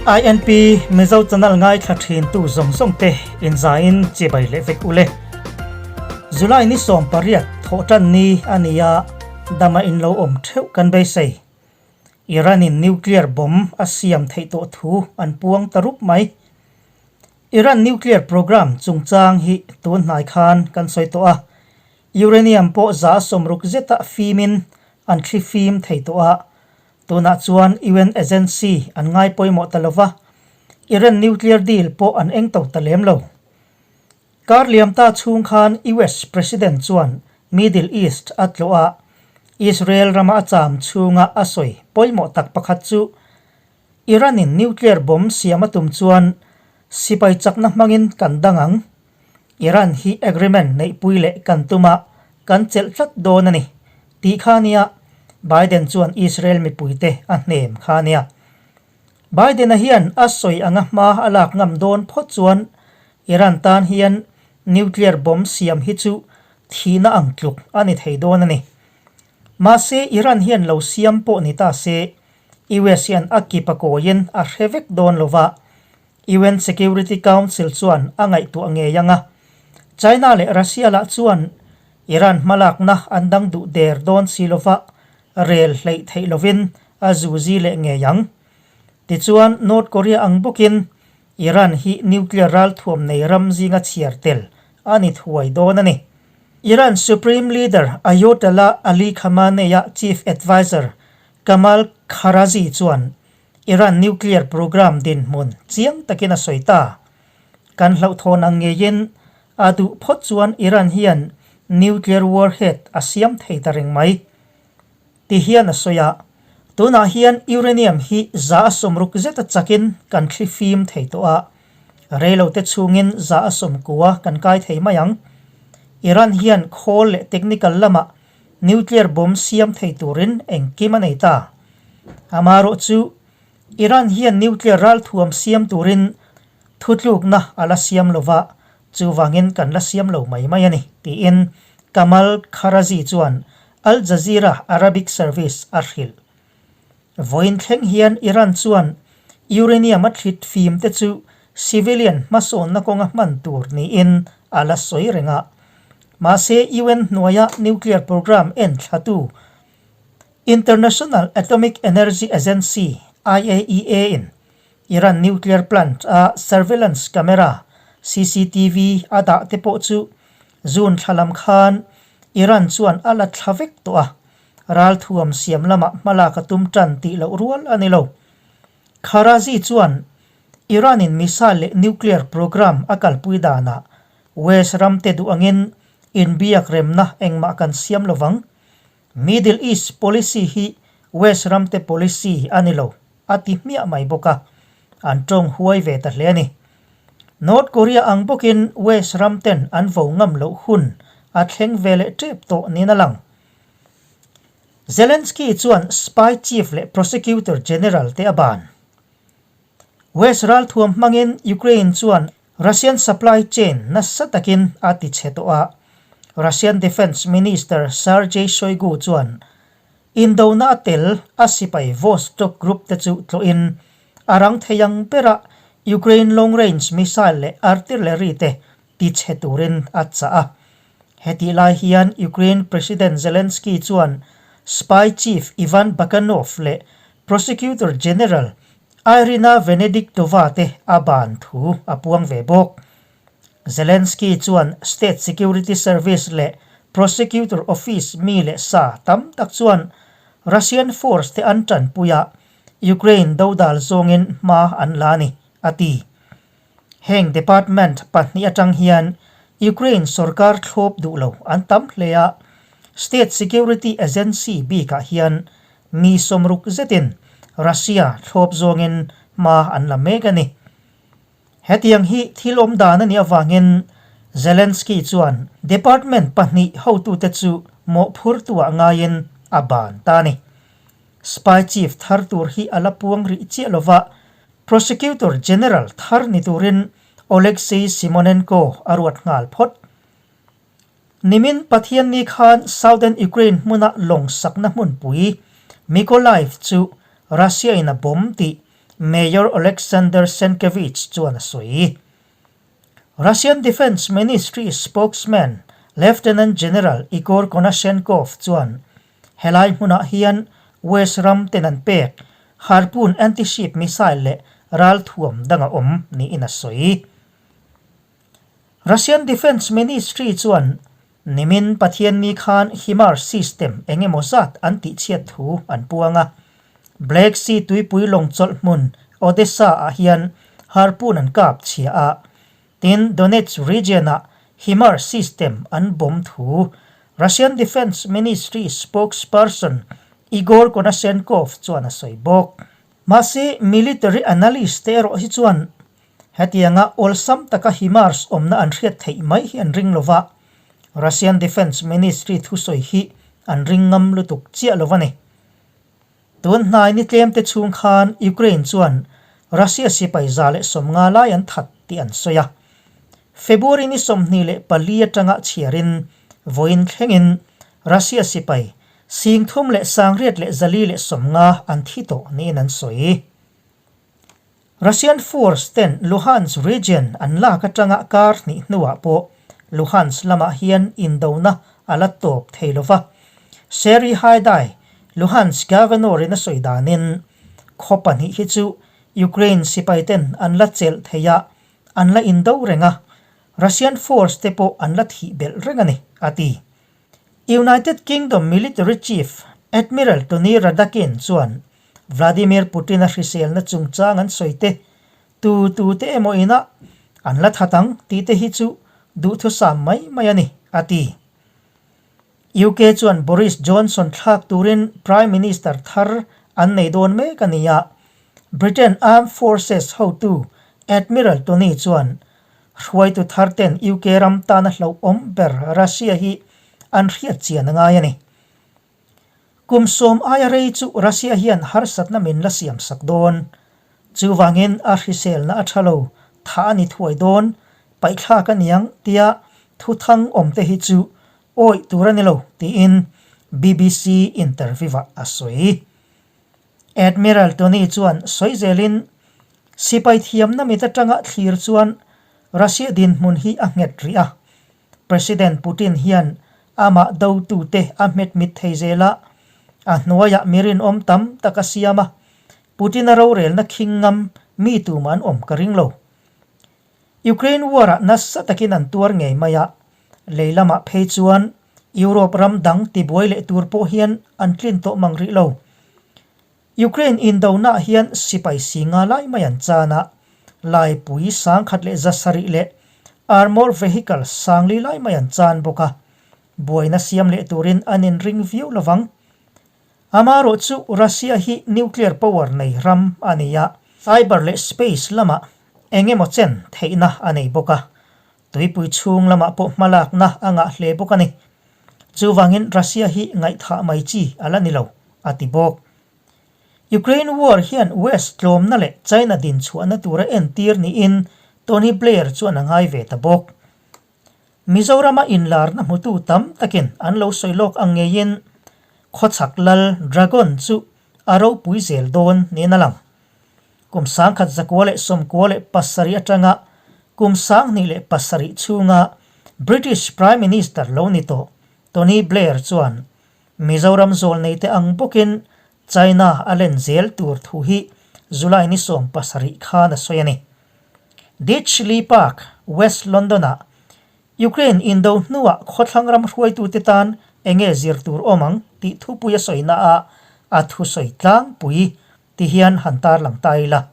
INP Mizo channel ngaithla thin tu zawng zawng te inzaiin chibai leh vek ule. July ni 18 thawhtan ni a ni a, dama in lo awm theuh kan beisei. Iran in nuclear bomb a siam theih tawh thu an puang ta rup mai. Iran nuclear program chungchang hi tun hnai khan kan sawi tawh a, uranium pawh 60 zeta fimin an thli fim thei tawh a, tunah chuan UN agency an ngai pawimawh ta lova, Iran nuclear deal pawh an eng to ta lem lo. Kar liam ta chhung khan US President chuan Middle East a tlawh a, Israel rama a cham chhunga a sawi pawimawh tak pakhat chu Iran in nuclear bomb siam a tum chuan sipai chakna hmangin kan dang ang. Iran hi agreement neihpui leh kan tum a, kan chelh tlat dawn a ni, tih kha nia Biden chuan Israel mipuite a hnem kha nia. Biden-a hian a sawi anga hma a lak ngam dawn phawt chuan Iran tan hian nuclear bomb siam hi chu thihna ang tluk a ni thei dawn a ni. Mahse Iran hian lo siam pawh ni ta se, US hian a kip a kawiin a hre vek dawn lo va, UN Security Council chuan a ngaihtuah ngei ang a. China leh Russia lah chuan Iran hmalakna an dang duh der dawn si lo va, rel hleih theih lovin a zuzi leh ngei ang. Tichuan, North Korea ang bawkin Iran hi nuclear ralthuam nei ram zinga chhiar tel a ni thuai dawn a ni. Iran Supreme Leader Ayatollah Ali Khamenei-a chief adviser Kamal Kharazi chuan Iran nuclear program dinhmun chiang takin a sawi ta. Kan hlauhthawn ang ngeiin a duh phawt chuan Iran hian nuclear warhead a siam thei ta reng mai. Ti hian a sawi a, tunah hian uranium hi 60 zeta chakin kan thli fim thei tawh a, reilote chhungin 90 kan kai thei mai ang. Iran hian khawl leh technical lamah nuclear bomb siam thei turin engkim a nei ta. Amaherawh chu Iran hian nuclear ralthuam siam turin thutlukna a la siam lova, chuvangin kan la siam lo mai mai a ni, tiin Kamal Kharazi chuan Al Jazeera Arabic Service a hrilh. Vawiin thleng hian Iran chuan uranium a thlit fim te chu civilian hmasawnna kawnga hman tur niin a la sawi reng a. Mahse UN hnuaia nuclear program en thlatu International Atomic Energy Agency, IAEA, in Iran nuclear plant a surveillance camera, CCTV, a dah te pawh chu June thla lam khan Iran chuan a la thla vek tawh a, ralthuam siam lamah hmalak a tum tan tih loh rual a ni lo. Kharazi chuan Iran in missile leh nuclear program a kalpui danah West ram te duh angin inbiak remna engmah kan siam lovang. Middle East policy hi West ram te policy a ni lo, a ti hmiah mai bawk a, an tawng huai ve ta hle a ni. North Korea ang bawkin West ram ten an vo ngam loh hun a thleng ve leh tep tawh niin a lang. Zelensky chuan spy chief leh prosecutor general te a ban. West ralthuam hmangin Ukraine chuan Russian supply chain nasa takin a ti chhe tawh a, Russian Defence Minister Sergei Shoigu chuan indona a tel a sipai Vostok group te chu tlawhin a rang thei ang bera Ukraine long range missile leh artillery te ti chhe turin a chah a. Hetih lai hian Ukraine President Zelensky chuan spy chief Ivan Bakanov leh Prosecutor General Irina Venediktova te a ban thu a puang ve bawk. Zelensky chuan State Security Service leh Prosecutor Office mi leh sa tam tak chuan Russian force te an tanpui a, Ukraine dodal zawngin hma an la a ni, a ti. Heng department pahnih atang hian Ukraine sorkar thlawp duh lo an tam hle a, State Security Agency bikah hian mi 60 zetin Russia thlawp zawngin hma an la mek a ni. Hetiang hi thil awm dan a nih avangin Zelensky chuan department pahnih hotute chu mawhphurtuah ngaiin a ban ta a ni. Spy chief thar tur hi a la puang rih chiah lova, Prosecutor General thar ni turin Oleksiy Simonenko a ruat nghal phawt. Nimin Pathianni khan Southern Ukraine hmuna lawng sakna hmunpui Mykolaiv chu Russia in a bomb tih Mayor Oleksandr Senkevich chuan a sawi. Russian Defence Ministry spokesman Lieutenant General Igor Konashenkov chuan helai hmunah hian West ram ten an pek Harpoon anti-ship missile leh ralthuam dang a awm niin a sawi. Russian Defence Ministry chuan nimin Pathianni khan HIMARS system eng emaw zat an tihchhiat thu an puang a. Black Sea tuipui lawng chawlh hmun Odessa-ah hian Harpoon an kap chhia a, tin Donetsk region-ah HIMARS system an bomb thu Russian Defence Ministry spokesperson Igor Konashenkov chuan a sawi bawk. Mahse, military analyst te erawh hi chuan Hetianga awlsam taka HIMARS awmna an hriat theih mai hi an ring lova, Russian Defence Ministry thusawi hi an ring ngam lutuk chiah lo a ni. Tun hnai ni tlemte chhung khan Ukraine chuan Russia sipai 150 lai an that tih an sawi a. February ni 24 atanga chhiarin vawiin thlengin Russia sipai 36,450 an thi tawh niin an sawi. Russian force ten Luhansk region an lak atanga kar hnih hnuah pawh Luhansk lamah hian indona a la tawp thei lo va. Serhiy Haidai, Luhansk governor in a sawi danin, khaw pahnih hi chu Ukraine sipai ten an la chelh thei a, an la indo reng a, Russian force te pawh an la thih belh reng a ni, a ti. United Kingdom military chief Admiral Tony Radakin chuan Vladimir Putin-a hriselna chungchang an sawi te, tu tu te emaw inah an la that ang tih te hi chu duhthusam mai mai a ni, a ti. UK chuan Boris Johnson thlak turin Prime Minister thar an nei dawn mek a ni a, Britain Armed Forces hotu Admiral Tony chuan Hruaitu thar ten UK ram tana hlauhawm ber Russia hi an hriat chian a ngai a ni. Kum sawm aia rei chu Russia hian harsatna min la siam sak dawn. Chuvangin a hriselna a tha lo, thah a ni thuai dawn, paihthlak a niang tia thuthang awm te hi chu awih tur a ni lo tiin BBC interview-ah a sawi. Admiral Tony chuan sawi zelin, Sipai thiamna mit atanga thlir chuan Russia dinhmun hi a nghet rih a. President Putin hian amah dotute a hmet mit thei zel a, a hnuaiah mi rinawm tam tak a siam a, Putin-a rorelna khing ngam mi tumah an awm ka ring lo. Ukraine war-ah nasa takin an tuar ngei mai a, lei lamah phei chuan Europe ram dang tibuai leh tur pawh hian an tlin tawh mang rih lo. Ukraine indonaah hian sipai si nga lai mai an chan a, laipui 1170 leh armour vehicle 4000 lai mai an chan bawk a, buaina siam leh turin an inring viau lovang. Amaherawh chu Russia hi nuclear power nei ram a ni a, cyber leh space lamah eng emaw chen theihna a nei bawk a, tuipui chhung lamah pawh hmalakna a ngah hle bawk a ni. Chuvangin Russia hi ngaihthah mai chi a la ni lo, a ti bawk. Ukraine war hian West tlawmna leh China dinchhuahna tura entir niin Tony Blair chuan a ngai ve ta bawk. Mizorama inlarna hmutu tam takin an lo sawi lawk ang ngeiin khawchhak lal Dragon chu a ropui zel dawn niin a lang. Kum 1997 atanga kum 2007 chhunga British Prime Minister lo ni tawh Tony Blair chuan Mizoram zawlneite ang bawkin China a len zel tur thu hi July ni 17 khan a sawi a ni. Ditchley Park, West London-ah Ukraine indo hnuah khawthlang ram hruaitute tan eng nge zir tur awm ang tih thupui a sawina ah a thusawi tlangpui ti hian han tarlang ta ila.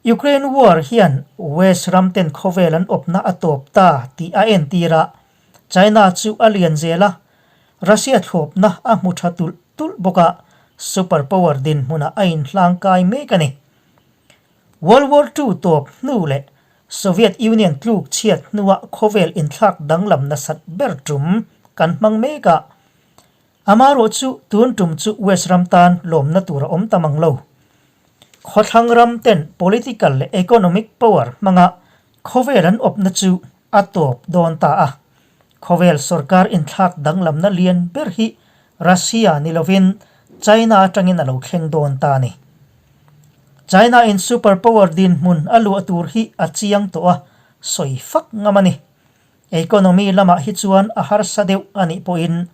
Ukraine war hian West ram ten khawvel an awpna a tawp ta tih a entir a, China chu a lian zel a, Russia thlawpna a hmu tha tulh tulh bawk a, super power dinhmunah a inhlangkai mek a ni. World War Two tawp hnu leh Soviet Union tluk chhiat hnua khawvel inthlak danglam nasat ber tum kan hmang mek a. Amaherawh chu tun tum chu West ram tan lawmna tur a awm ta mang lo. Khawthlang ram ten political leh economic power hmanga khawvel an awpna chu a tawp dawn ta a. Khawvel sorkar inthlak danglamna lian ber hi Russia ni lovin China atangin a lo thleng dawn ta a ni. China in super power dinhmun a luah tur hi a chiang tawh a, sawi fak ngam a ni. Economy lamah hi chuan a harsa deuh a nih pawhin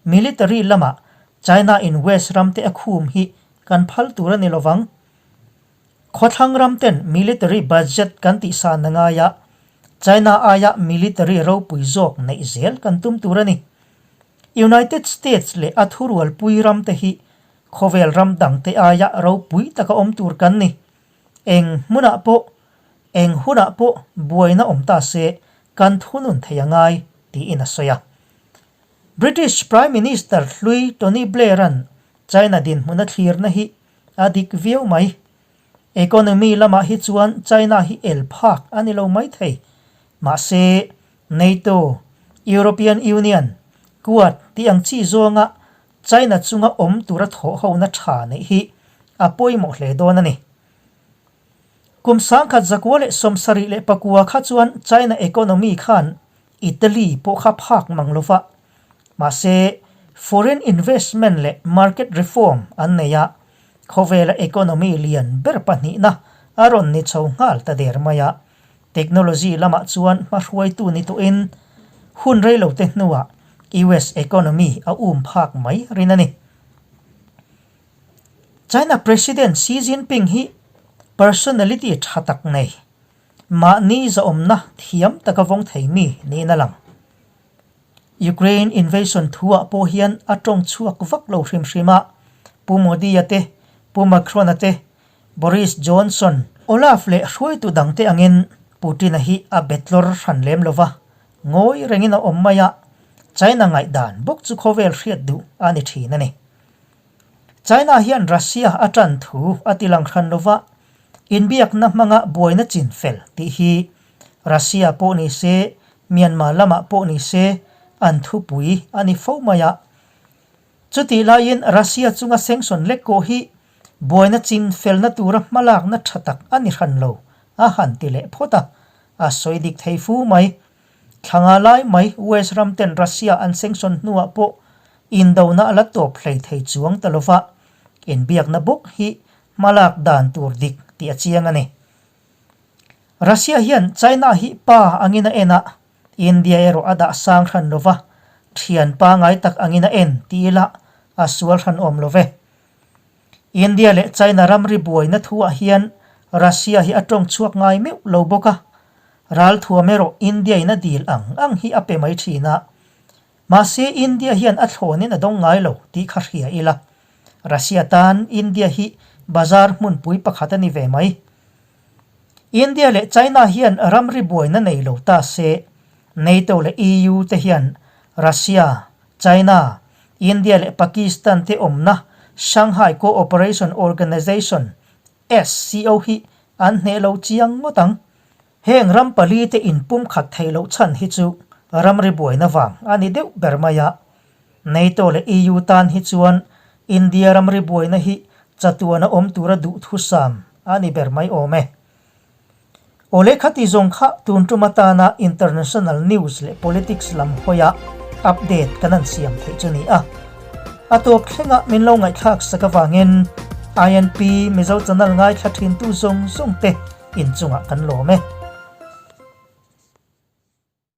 military lamah China in West ram te a khum hi kan phal tur a ni lovang. Khawthlang ram ten military budget kan tihsan a ngai a, China aia military ropui zawk neih zel kan tum tur a ni. United States leh a thurualpui ram te hi khawvel ram dangte aia ropui taka awm tur kan ni. Eng hmunah pawh, eng hunah pawh buaina awm ta se kan thunun thei a ngai, tiin a sawi a. British Prime Minister hlui Tony Blair-a'n China dinhmun a thlirna hi a dik viau mai. Economy lamah hi chuan China hi el phak a ni lo mai thei. Mahse, NATO, European Union, Quad tih ang chi zawnga China chunga awm tura thawhhona tha neih hi a pawimawh hle dawn a ni. Kum 1974 kha chuan China economy khan Italy pawh kha phak mang lo va, mahse foreign investment leh market reform an nei a, khawvela economy lian ber pahnihna a rawn ni chho nghal ta der mai a. Technology lamah chuan hmahruaitu ni tawhin hun reilote hnuah US economy a um phak mai rin a ni. China President Xi Jinping hi personality tha tak nei, mahni zahawmna thiam taka vawng thei mi niin a lang. Ukraine invasion thuah pawh hian a tawng chhuak vak lo hrim hrim a, Pu Modi-a te, Pu Macron-a te, Boris Johnson, Olaf leh hruaitu dangte angin Putin-a hi a betlawr hran lem lo va, ngawi rengin a awm mai a, China ngaihdan bawk chu khawvel hriat duh a ni thin a ni. China hian Russia a tan thu a ti lang hran lo va, inbiakna hmanga buaina chin fel tih hi Russia pawh ni se, Myanmar lamah pawh ni se an thupui a ni fo mai a. Chutih laiin Russia chunga sanction lek kawh hi buaina chin felna tura hmalakna tha tak a ni hran lo a han ti leh phawt a, a sawi dik thei fu mai. Thlanga lai mai West ram ten Russia an sanction hnuah pawh indona a la tawp hlei thei chuang ta lova, inbiakna bawk hi hmalak dan tur dik tih a chiang a ni. Russia hian China hi pa angin a en a, India erawh a dah sang hran lo va, thian pangai tak angin a en ti ila a sual hran awm lo ve. India leh China ramri buaina thuah hian Russia hi a tawng chhuak ngai meuh lo bawk a, ralthuam erawh India in a dil ang ang hi a pe mai thin a. Mahse India hian a thlawnin a dawng ngai lo tih kha hria ila, Russia tan India hi bazar hmunpui pakhat a ni ve mai. India leh China hian ramri buaina nei lo ta se, NATO leh EU te hian Russia, China, India leh Pakistan te awmna Shanghai Cooperation Organization, SCO, hi an hneh lo chiang ngawt ang. Heng ram pali te inpumkhat theih loh chhan hi chu ramri buaina vang a ni deuh ber mai a. NATO leh EU tan hi chuan India ramri buaina hi chatuana awm tura duhthusam a ni ber mai awm e. Awle khati zawng kha tun tum atana international news leh politics lam hawia update kan an siam theih chu ni a. A tawp thlengah min lo ngaihthlak sak avangin INP Mizo channel ngaithla thintu zawng zawng te inchungah kan lawm e.